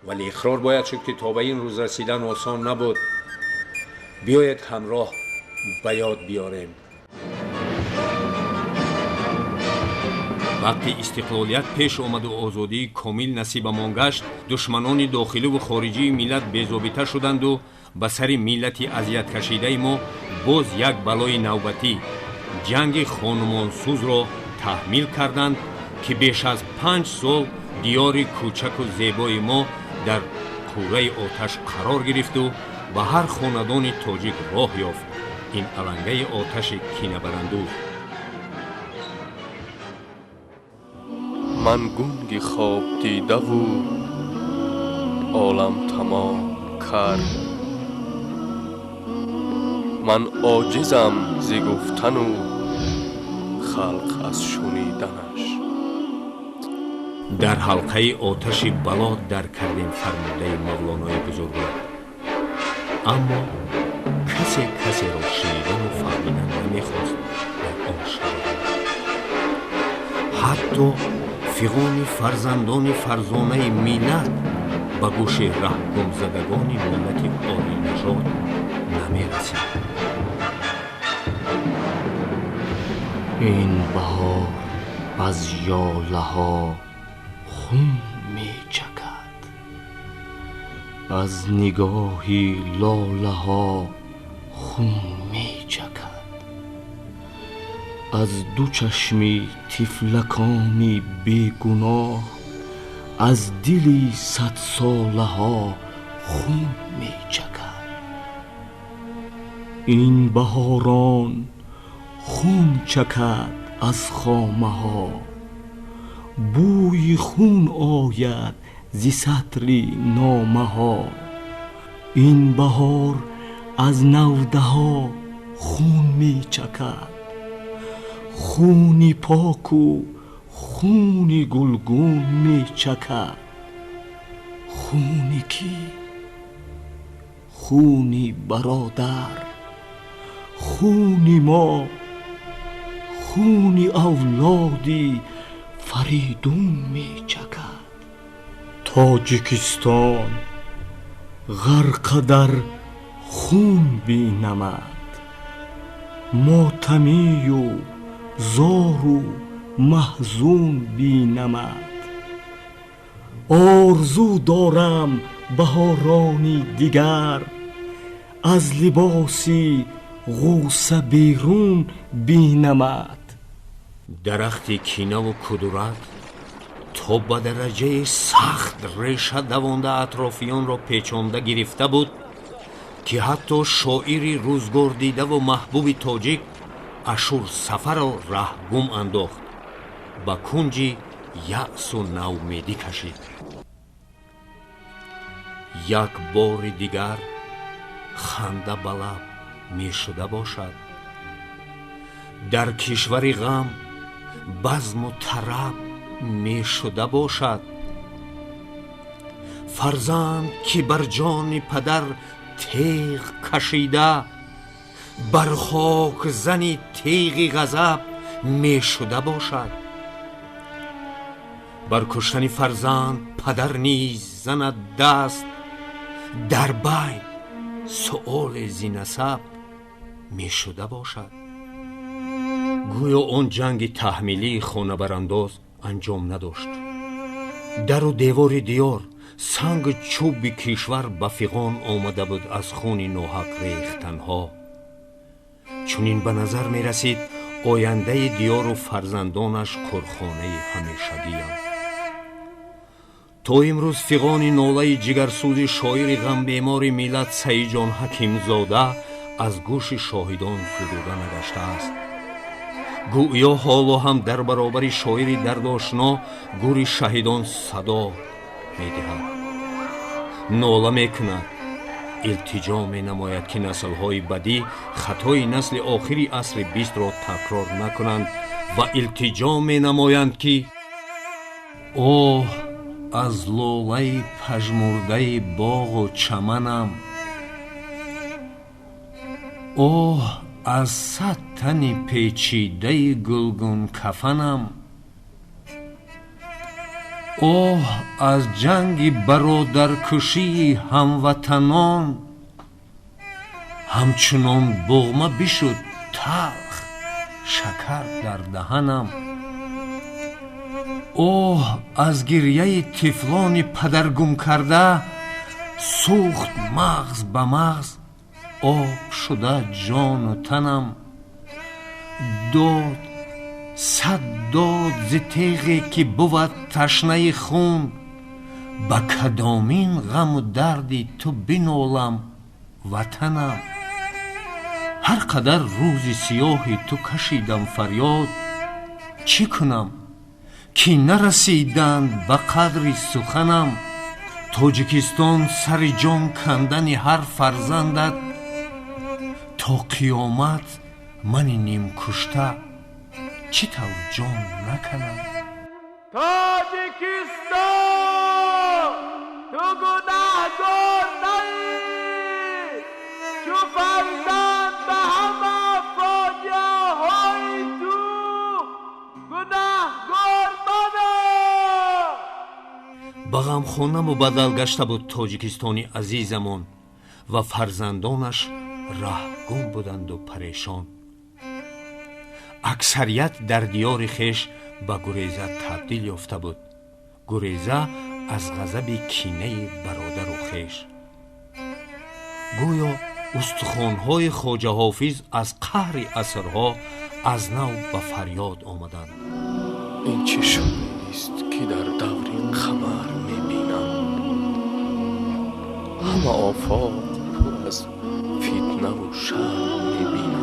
Вале иқрор бояд шуд, ки то ба ин рӯз расидан осон набуд. Биёед, ҳамроҳ ба ёд биёрем. Вақти истиқлолият пеш омаду озодии комил насибамон гашт, душманони дохиливу хориҷии миллат безобита шуданду ба сари миллати азияткашидаи мо боз як балои навбатӣ, ҷанги хонумонсӯзро таҳмил карданд, ки беш аз 5 сол диёри кӯчаку зебои мо дар кӯраи оташ қарор гирифту ба ҳар хонадони тоҷик роҳ ёфт ин алангаи оташи кинабарандӯз. Ман гунги хоб дидаву олам тамом кард. Ман оҷизам зи гуфтану халқ аз шуниданаш. Дар ҳалқаи оташи бало дар кардем, фармудаи Мавлонои бузургвор. Аммо касе касеро шунидану фаҳмидан намехост дар он шароит. Ҳатто фиғони фарзандони фарзонаи миллат ба гӯши раҳгумзадагони миллати олинажод намерасид. Ин баҳор аз ёлаҳо хун мечакад, аз нигоҳи лолаҳо хун мечакад, аз ду чашми тифлакони бегуноҳ, аз дили садсолаҳо хун мечакад. Ин баҳорон хун чакад аз хомаҳо, бӯи хун ояд зи сатри номаҳо. Ин баҳор аз навдаҳо хун мечакад, хуни поку хуни гулгун мечакад. Хуни кӣ? Хуни бародар, хуни мо, хуни авлоди Фаридун мечакад. Тоҷикистон ғарқа дар хун бинамад, мотамию зору маҳзун бинамад. Орзу дорам баҳорони дигар, аз либоси ғусса берун бинамад. Дарахти кинаву кудурат то ба дараҷаи сахт реша давонда, атрофиёнро печонда гирифта буд, ки ҳатто шоири рӯзгордидаву маҳбуби тоҷик Ашур Сафарро раҳгум андохт, ба кунҷи яъсу наумедӣ кашид. Як бори дигар ханда ба лаб мешуда бошад, дар кишвари ғам базму тараб мешуда бошад. Фарзанд, ки бар ҷони падар теғ кашида, бар хок зани теғи ғазаб мешуда бошад. Бар куштани фарзанд падар низ занад даст, дар байн суоле зи насаб мешуда бошад. Гӯё он ҷанги таҳмилии хонабарандоз анҷом надошт. Дару девори диёр, сангу чӯби кишвар ба фиғон омада буд аз хуни ноҳақ рехтанҳо. Чунин ба назар мерасид, ояндаи диёру фарзандонаш қурхонаи ҳамешагианд. То имрӯз фиғони нолаи ҷигарсӯзи шоири ғамбемори миллат Саидҷон Ҳакимзода аз гӯши шоҳидон фурӯда нагаштааст. Гӯё ҳоло ҳам дар баробари шоири дардошно гӯри шаҳидон садо медиҳад, нола мекунад, илтиҷо менамояд, ки наслҳои бадӣ хатои насли охири асри бистро такрор накунанд ва илтиҷо менамоянд, ки оҳ аз лолаи пажмурдаи боғу чаманам, оҳ аз сад тани печидаи гулгункафанам. Оҳ, аз ҷанги бародаркушии ҳамватанон ҳамчунон буғма бишуд талх шакар дар даҳанам. Оҳ, аз гирьяи тифлони падаргум карда сӯхт мағз ба мағз об шуда ҷону танам. Дод сад дод зи теғе ки бувад ташнаи хун, ба кадомин ғаму дарди ту бинолам ватанам. Ҳар қадар рӯзи сиёҳи ту кашидам фарёд, чӣ кунам ки нарасиданд ба қадри суханам. Тоҷикистон сари ҷон кандани ҳар фарзандат, то қиёмат мани нимкушта чӣ тавр ҷон наканам. Тоҷикистон, ту гунаҳгор наӣ, чу фарзанд ба ҳама фоҷиаҳои ту гунаҳгор манам. Ба ғамхона мубаддал гашта буд Тоҷикистони азизамон ва фарзандонаш раҳгум буданду парешон. Аксарият дар диёри хеш ба гуреза табдил ёфта буд, гуреза аз ғазаби кинаи бародару хеш. Гӯё устухонҳои Хоҷа Ҳофиз аз қаҳри асрҳо аз нав ба фарёд омаданд. Ин чӣ шӯрист, ки дар даври қамар мебинам? Ҳама офоқ пур аз фитнаву шар мебинам.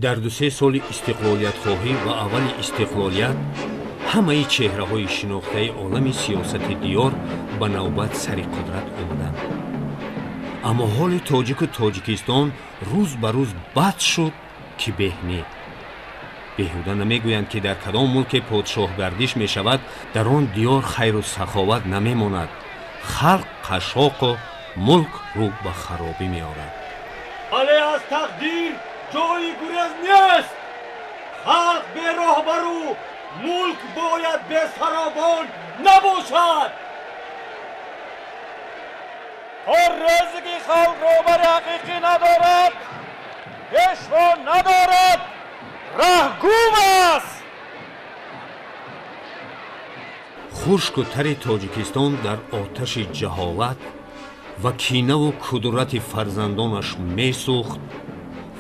Дар 2-3 соли истиқлолиятхоҳӣ ва аввали истиқлолият ҳамаи чеҳраҳои шинохтаи олами сиёсати диёр ба навбат сари қудрат омаданд. Аммо ҳоли тоҷику Тоҷикистон рӯз ба рӯз бад шуд, ки беҳ не. Беҳуда намегӯянд, ки дар кадом мулке подшоҳгардиш мешавад, дар он диёр хайру саховат намемонад, халқ қашоқу мулк рӯ ба харобӣ меорад. Вале аз тақдир ҷои гурез нест. Халқ бероҳбару мулк бояд бесаробон набошад. То рӯзе ки халқ роҳбари ҳақиқӣ надорад, пешво надорад, раҳгум аст. Хушку тари Тоҷикистон дар оташи ҷаҳолат ва кинаву кудурати фарзандонаш месӯхт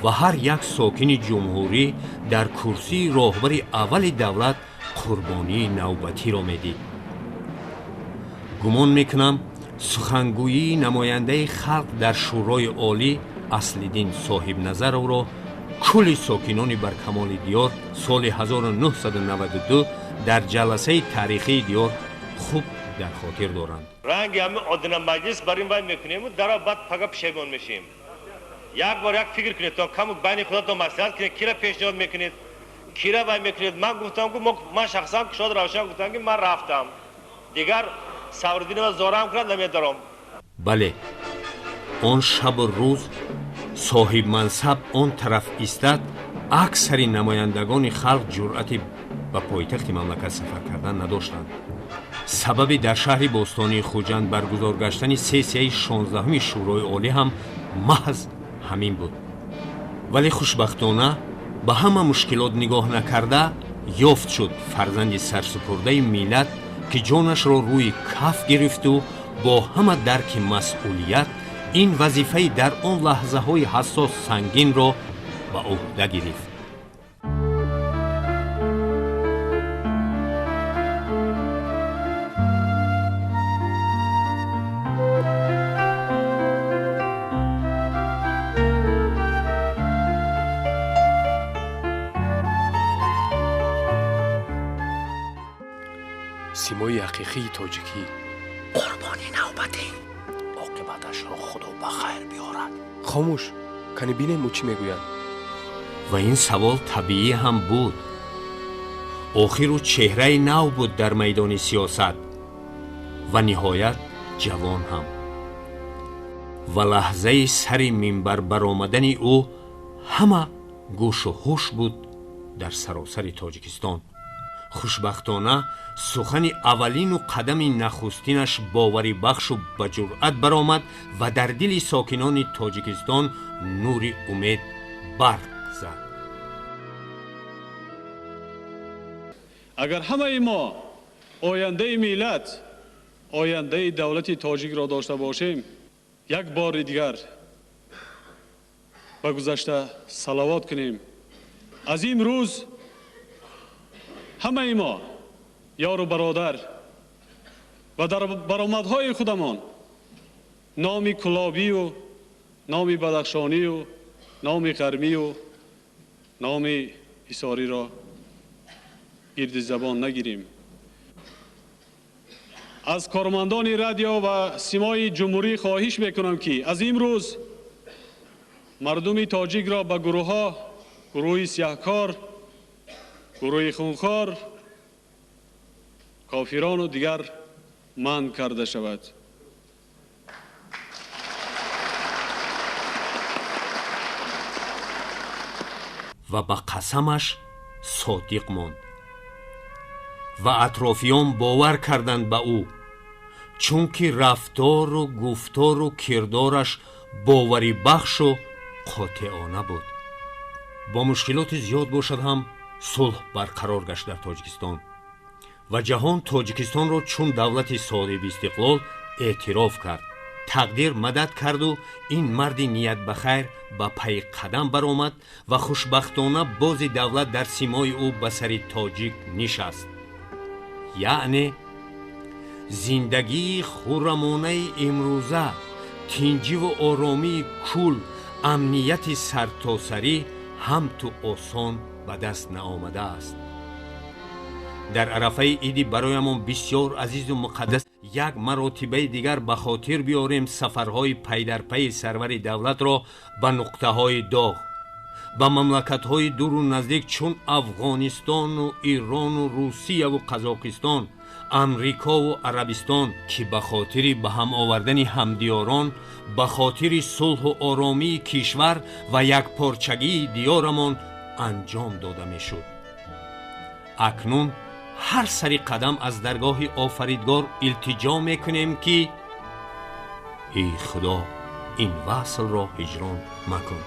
ва ҳар як сокини ҷумҳурӣ дар курсии роҳбари аввали давлат қурбонии навбатиро медид. Гумон мекунам, сухангӯии намояндаи халқ дар Шӯрои Олӣ Аслиддин Соҳибназаровро кулли сокинони баркамоли диёр соли 1992 дар ҷаласаи таърихии диёр хуб дар хотир доранд. Ранги ҳами одина маҷлис бар ин вай мекунему даро баъд пага пушаймон мешем. Як бор як фикр кунед, то каму байни худатон маслиҳат кунед, кира пешниҳод мекунед, кира вай мекунед. Ман гуфтам, ки ман шахсан Кушод Равшан гуфтам, ки ман рафтам, дигар Савриддинова зорам кунад намедорам. Бале, он шабу рӯз соҳибмансаб он тараф истад, аксари намояндагони халқ ҷуръати ба пойтахти мамлакат сафар кардан надоштанд. Сабаби дар шаҳри бостонии Хуҷанд баргузор гаштани сессияи 16-уми Шӯрои Олӣ ҳам маҳз ҳамин буд. Вале хушбахтона ба ҳама мушкилот нигоҳ накарда ёфт шуд фарзанди сарсупурдаи миллат, ки ҷонашро рӯи каф гирифту бо ҳама дарки масъулият ин вазифаи дар он лаҳзаҳои ҳассос сангинро ба ӯҳда гирифт. Симои ҳақиқии тоҷикӣ. Қурбони навбатӣ. Оқибаташро Худо ба хайр биёрад. Хомӯш, кани бинем ӯ чӣ мегӯяд. Ва ин савол табиӣ ҳам буд. Охиру чеҳраи нав буд дар майдони сиёсат ва ниҳоят ҷавон ҳам. Ва лаҳзаи сари минбар баромадани ӯ ҳама гӯшу ҳуш буд дар саросари Тоҷикистон. Хушбахтона сухани аввалину қадами нахустинаш боварибахшу ба ҷуръат баромад ва дар дили сокинони Тоҷикистон нури умед барқ зад. Агар ҳамаи мо ояндаи миллат, ояндаи давлати тоҷикро дошта бошем, як бори дигар ба гузашта салавот кунем. Аз имрӯз ҳамаи мо ёру бародар ва дар баромадҳои худамон номи Кулобию номи Бадахшонию номи Ғармию номи Ҳисориро гирди забон нагирем. Аз кормандони радио ва симои ҷумҳурӣ хоҳиш мекунам, ки аз имрӯз мардуми тоҷикро ба гурӯҳҳо, гурӯҳи сиёҳкор, гурӯҳи хунхор, кофирону дигар манъ карда шавад. Ва ба қасамаш содиқ монд ва атрофиён бовар карданд ба ӯ, чунки рафтору гуфтору кирдораш боварибахшу қотеона буд. Бо мушкилоти зиёд бошад ҳам сулҳ барқарор гашт дар Тоҷикистон ва ҷаҳон Тоҷикистонро чун давлати соҳибистиқлол эътироф кард. Тақдир мадад карду ин марди ниятбахайр ба пайи қадам баромад ва хушбахтона бози давлат дар симои ӯ ба сари тоҷик нишаст. Яъне зиндагии хуррамонаи имрӯза, тинҷиву оромии кул, амнияти сартосарӣ ҳамту осон ба даст наомадааст. Дар арафаи иди бароямон бисёр азизу муқаддас як маротибаи дигар ба хотир биёрем сафарҳои пайдарпайи сарвари давлатро ба нуқтаҳои доғ, ба мамлакатҳои дуру наздик чун Афғонистону Ирону Русияву Қазоқистон, Амрикову Арабистон, ки ба хотири ба ҳам овардани ҳамдиёрон, ба хотири сулҳу оромии кишвар ва якпорчагии диёрамон анҷом дода мешуд. Акнун ҳар сари қадам аз даргоҳи Офаридгор илтиҷо мекунем, ки эй Худо, ин васлро ҳиҷрон макун.